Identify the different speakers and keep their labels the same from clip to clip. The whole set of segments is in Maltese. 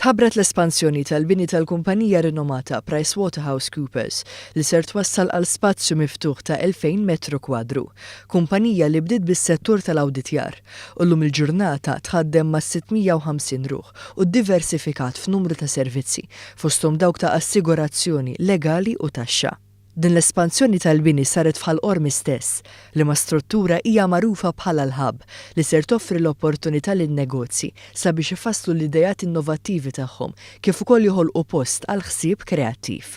Speaker 1: Tħabbret l-espansjoni tal-bini tal-kumpanija rinomata PricewaterhouseCoopers li ser twassal għal spazju miftuħ ta' 2,000 metru kwadru. Kumpanija li bdiet bis-settur tal-awditjar u llum il-ġurnata tħaddem ma' 650 ruħ u ddiversifikat f'numru ta' servizzi, fosthom dawk ta' assigurazzjoni, legali u taxxa. Din l-espansjoni tal-bini saret f'Ħal Qormi stess, liema struttura hija magħrufa bħala l-Hub, li ser toffri l-opportunità lin-negozji sabiex ifasslu l-ideat innovattivi tagħhom kif ukoll joħolqu post għal ħsieb kreattiv.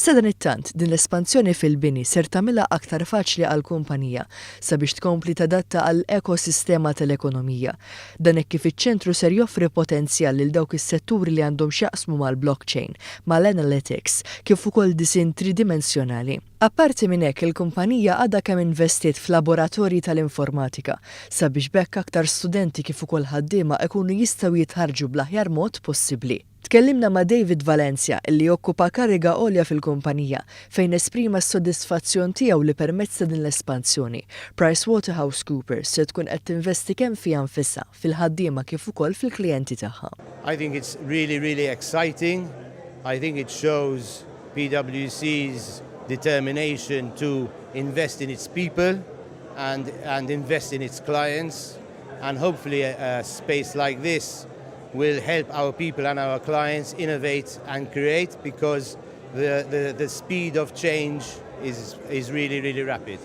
Speaker 1: Sadanittant, din l-espansjoni fil-bini ser tagħmilha aktar faċli għall-kumpanija sabiex tkompli tadatta għall-ekosistema tal-ekonomija. Dan hekk kif iċ-ċentru ser joffri potenzjal lil dawk is-setturi li għandhom x'jaqsmu mal-blockchain, mal-analytics, kif ukoll disinn tridimensjonali. Apparti minn hekk, il-kumpanija għadha kemm investiet f'laboratorji tal-informatika sabiex b'hekk aktar studenti kif ukoll ħaddiema ikunu jistgħu jitħarrġu bl-aħjar mod possibbli. Tkellimna ma' David Valencia illi jokkupa kariga għolja fil-kumpanija fejn esprima s-sodisfazzjon tiegħu li permezz ta' din l-espansjoni, PricewaterhouseCoopers se tkun qed tinvesti kemm fiha nfisha, fil-ħaddiema kif ukoll fil-klijenti tagħha.
Speaker 2: I think it's really, really exciting. I think it shows PwC's determination to invest in its people and invest in its clients. And hopefully a space like this will help our people and our clients innovate and create, because the speed of change is really, really rapid.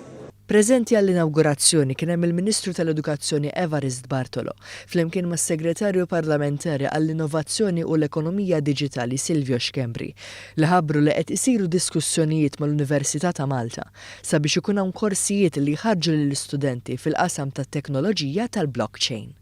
Speaker 1: Preżenti għall-inawgurazzjoni kien hemm il-Ministru tal-Edukazzjoni Evarist Bartolo, flimkien mas-Segretarju Parlamentari għall-Innovazzjoni u l-Ekonomija Diġitali Silvio Schembri, li ħabbru li qed isiru diskussjonijiet mal-Università ta' Malta sabiex ikun hawn korsijiet li jħarrġu lill-istudenti fil-qasam tat-teknoloġija tal-blockchain.